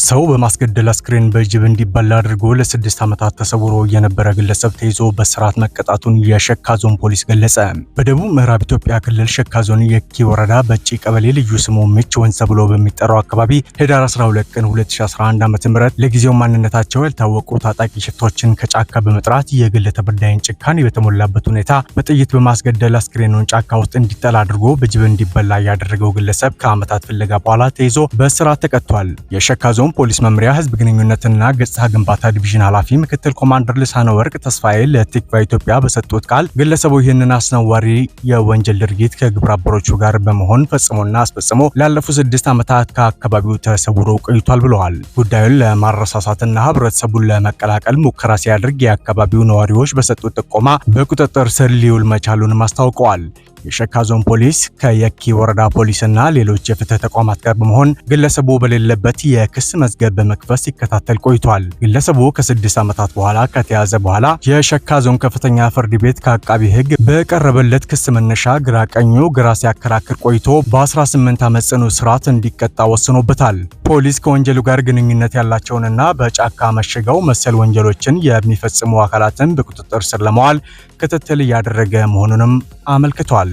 ሰው በማስገደል አስክሬን በጅብ እንዲበላ አድርጎ ለ6 ዓመታት ተሰውሮ የነበረ ግለሰብ ተይዞ በእስራት መቀጣቱን የሸካ ዞን ፖሊስ ገለጸ። በደቡብ ምዕራብ ኢትዮጵያ ክልል ሸካ ዞን የኪ ወረዳ በጪ ቀበሌ ልዩ ስሙ ምች ወንዝ ተብሎ በሚጠራው አካባቢ ህዳር 12 ቀን 2011 ዓ.ም ለጊዜው ማንነታቸው ያልታወቁ ታጣቂ ሽፍቶችን ከጫካ በመጥራት የግል ተበዳይን ጭካኔ በተሞላበት ሁኔታ በጥይት በማስገደል አስክሬኑን ጫካ ውስጥ እንዲጣል አድርጎ በጅብ እንዲበላ ያደረገው ግለሰብ ከዓመታት ፍለጋ በኋላ ተይዞ በእስራት ተቀጥቷል። የሸካ ዞን ፖሊስ መምሪያ ህዝብ ግንኙነትና ገጽታ ግንባታ ዲቪዥን ኃላፊ ምክትል ኮማንደር ልሳነ ወርቅ ተስፋዬ ለቲክቫህ ኢትዮጵያ በሰጡት ቃል፣ ግለሰቡ ይህንን አስነዋሪ የወንጀል ድርጊት ከግብረ አበሮቹ ጋር በመሆን ፈጽሞና አስፈጽሞ ላለፉት 6 ዓመታት ከአካባቢው ተሰውሮ ቆይቷል ብለዋል። ጉዳዩን ለማረሳሳትና ህብረተሰቡን ለመቀላቀል ሙከራ ሲያደርግ የአካባቢው ነዋሪዎች በሰጡት ጥቆማ በቁጥጥር ስር ሊውል መቻሉንም አስታውቀዋል። የሸካ ዞን ፖሊስ ከየኪ ወረዳ ፖሊስና ሌሎች የፍትህ ተቋማት ጋር በመሆን ግለሰቡ በሌለበት የክስ መዝገብ በመክፈት ሲከታተል ቆይቷል። ግለሰቡ ከ6 ዓመታት በኋላ ከተያዘ በኋላ የሸካ ዞን ከፍተኛ ፍርድ ቤት ከአቃቢ ሕግ በቀረበለት ክስ መነሻ ግራ ቀኙ ግራ ሲያከራክር ቆይቶ በ18 ዓመት ጽኑ እስራት እንዲቀጣ ወስኖበታል። ፖሊስ ከወንጀሉ ጋር ግንኙነት ያላቸውንና በጫካ መሽገው መሰል ወንጀሎችን የሚፈጽሙ አካላትን በቁጥጥር ስር ለማዋል ክትትል እያደረገ መሆኑንም አመልክቷል።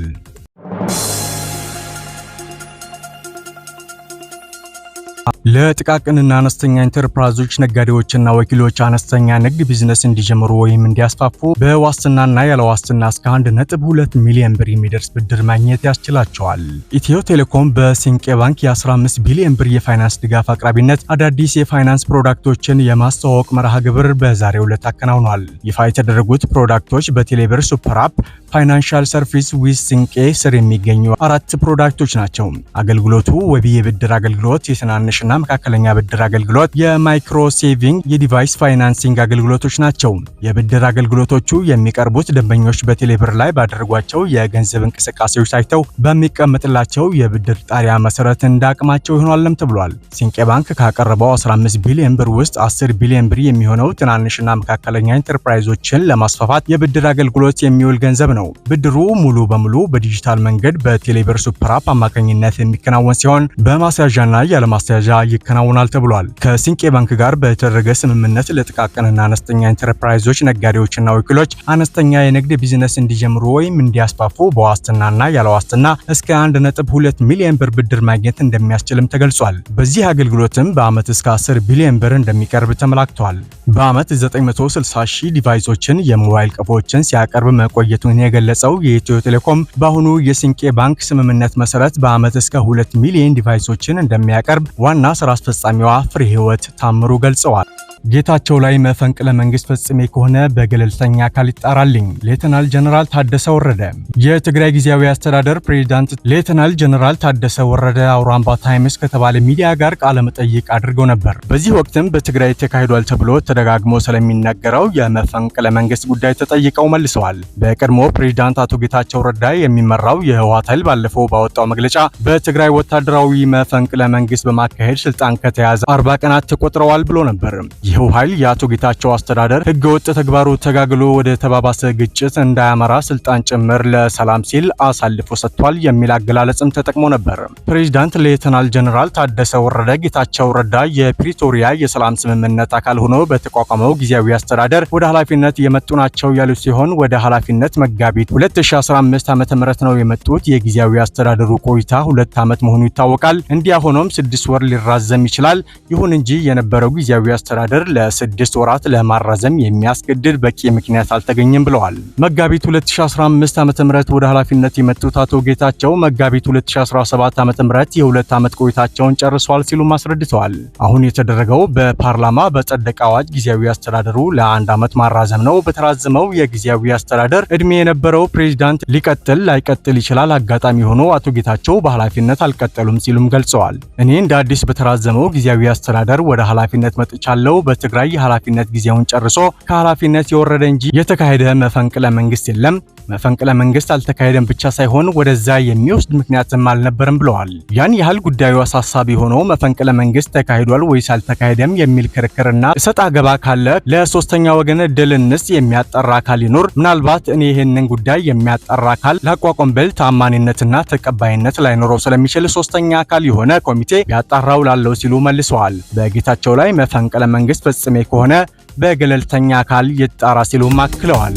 ለጥቃቅንና አነስተኛ ኢንተርፕራይዞች፣ ነጋዴዎችና ወኪሎች አነስተኛ ንግድ ቢዝነስ እንዲጀምሩ ወይም እንዲያስፋፉ በዋስትናና ያለ ዋስትና እስከ 1.2 ሚሊዮን ብር የሚደርስ ብድር ማግኘት ያስችላቸዋል። ኢትዮ ቴሌኮም በሲንቄ ባንክ የ15 ቢሊዮን ብር የፋይናንስ ድጋፍ አቅራቢነት አዳዲስ የፋይናንስ product ኦችን የማስተዋወቅ መርሃ ግብር በዛሬው ዕለት አከናውኗል። ይፋ የተደረጉት product ኦች በቴሌብር super app financial service with ሲንቄ ስር የሚገኙ አራት product ኦች ናቸው። አገልግሎቱ ወቢ የብድር አገልግሎት፣ የትናንሽና መካከለኛ ብድር አገልግሎት፣ የ micro saving፣ የ device financing አገልግሎቶች ናቸው። የብድር አገልግሎቶቹ የሚቀርቡት ደንበኞች በቴሌብር ላይ ባደረጓቸው የገንዘብ እንቅስቃሴዎች ታይተው በሚቀመጥላቸው የብድር ጣሪያ መሰረት እንዳቅማቸው ይሆናልም ተብሏል። ሲንቄ ባንክ ካቀረበው 15 ቢሊዮን ብር ውስጥ 10 ቢሊዮን ብር የሚሆነው ትናንሽና መካከለኛ ኢንተርፕራይዞችን ለማስፋፋት የብድር አገልግሎት የሚውል ገንዘብ ነው። ብድሩ ሙሉ በሙሉ በዲጂታል መንገድ በቴሌብር super app አማካኝነት የሚከናወን ሲሆን በማስያዣና ያለማስያዣ ይከናወናል ተብሏል። ከሲንቄ ባንክ ጋር በተደረገ ስምምነት ለጥቃቅንና አነስተኛ ኢንተርፕራይዞች፣ ነጋዴዎችና ወኪሎች አነስተኛ የንግድ ቢዝነስ እንዲጀምሩ ወይም እንዲያስፋፉ በዋስትናና ያለ ዋስትና እስከ 1.2 ሚሊዮን ብር ብድር ማግኘት እንደሚያስችልም ተገልጿል። በዚህ አገልግሎትም በዓመት እስከ 10 ቢሊዮን ብር እንደሚቀርብ ተመላክቷል። በዓመት 960 ሺህ device ኦችን፣ የሞባይል ቀፎችን ሲያቀርብ መቆየቱን የገለጸው የኢትዮ ቴሌኮም በአሁኑ የሲንቄ ባንክ ስምምነት መሰረት በዓመት እስከ 2 ሚሊዮን device ኦችን እንደሚያቀርብ ዋና ስራ አስፈጻሚዋ ፍሬህይወት ታምሩ ገልጸዋል። ጌታቸው ላይ መፈንቅለ መንግስት ፈጽሜ ከሆነ በገለልተኛ አካል ይጣራልኝ። ሌተናል ጀነራል ታደሰ ወረደ። የትግራይ ጊዜያዊ አስተዳደር ፕሬዚዳንት ሌተናል ጀነራል ታደሰ ወረደ አውራምባ ታይምስ ከተባለ ሚዲያ ጋር ቃለ መጠይቅ አድርገው ነበር። በዚህ ወቅትም በትግራይ ተካሂዷል ተብሎ ተደጋግሞ ስለሚነገረው የመፈንቅለ መንግስት ጉዳይ ተጠይቀው መልሰዋል። በቀድሞ ፕሬዚዳንት አቶ ጌታቸው ረዳ የሚመራው የህወሓት ኃይል ባለፈው ባወጣው መግለጫ በትግራይ ወታደራዊ መፈንቅለ መንግስት በማካሄድ ስልጣን ከተያዘ 40 ቀናት ተቆጥረዋል ብሎ ነበር። ይኸው ኃይል የአቶ ጌታቸው አስተዳደር ህገወጥ ተግባሩ ተጋግሎ ወደ ተባባሰ ግጭት እንዳያመራ ስልጣን ጭምር ለሰላም ሲል አሳልፎ ሰጥቷል የሚል አገላለጽም ተጠቅሞ ነበር። ፕሬዚዳንት ሌተናል ጀነራል ታደሰ ወረደ ጌታቸው ረዳ የፕሪቶሪያ የሰላም ስምምነት አካል ሆኖ በተቋቋመው ጊዜያዊ አስተዳደር ወደ ኃላፊነት የመጡ ናቸው ያሉ ሲሆን፣ ወደ ኃላፊነት መጋቢት 2015 ዓ.ም ነው የመጡት። የጊዜያዊ አስተዳደሩ ቆይታ 2 ዓመት መሆኑ ይታወቃል። እንዲያ ሆኖም 6 ወር ሊራዘም ይችላል። ይሁን እንጂ የነበረው ጊዜያዊ አስተዳደር ለ6 ወራት ለማራዘም የሚያስገድድ በቂ ምክንያት አልተገኘም ብለዋል። መጋቢት 2015 ዓ.ም ወደ ኃላፊነት የመጡት አቶ ጌታቸው መጋቢት 2017 ዓ.ም የ2 ዓመት ቆይታቸውን ጨርሰዋል ሲሉም አስረድተዋል። አሁን የተደረገው በፓርላማ በጸደቀ አዋጅ ጊዜያዊ አስተዳደሩ ለአንድ ዓመት ማራዘም ነው። በተራዘመው የጊዜያዊ አስተዳደር እድሜ የነበረው ፕሬዚዳንት ሊቀጥል ላይቀጥል ይችላል። አጋጣሚ ሆኖ አቶ ጌታቸው በኃላፊነት አልቀጠሉም ሲሉም ገልጸዋል። እኔ እንደ አዲስ በተራዘመው ጊዜያዊ አስተዳደር ወደ ኃላፊነት መጥቻለሁ። በትግራይ የኃላፊነት ጊዜውን ጨርሶ ከኃላፊነት የወረደ እንጂ የተካሄደ መፈንቅለ መንግስት የለም። መፈንቅለ መንግስት አልተካሄደም ብቻ ሳይሆን ወደዛ የሚወስድ ምክንያትም አልነበረም ብለዋል። ያን ያህል ጉዳዩ አሳሳቢ ሆኖ መፈንቅለ መንግስት ተካሂዷል ወይስ አልተካሄደም የሚል ክርክርና እሰጥ አገባ ካለ ለሶስተኛ ወገን እድል እንስጥ፣ የሚያጠራ አካል ይኖር። ምናልባት እኔ ይህንን ጉዳይ የሚያጠራ አካል ላቋቋም ብል ታማኒነትና ተቀባይነት ላይኖረው ስለሚችል ሶስተኛ አካል የሆነ ኮሚቴ ቢያጣራው ላለው ሲሉ መልሰዋል። በጌታቸው ላይ መፈንቅለ መንግስት ፈጽሜ ከሆነ በገለልተኛ አካል ይጣራ ሲሉም አክለዋል።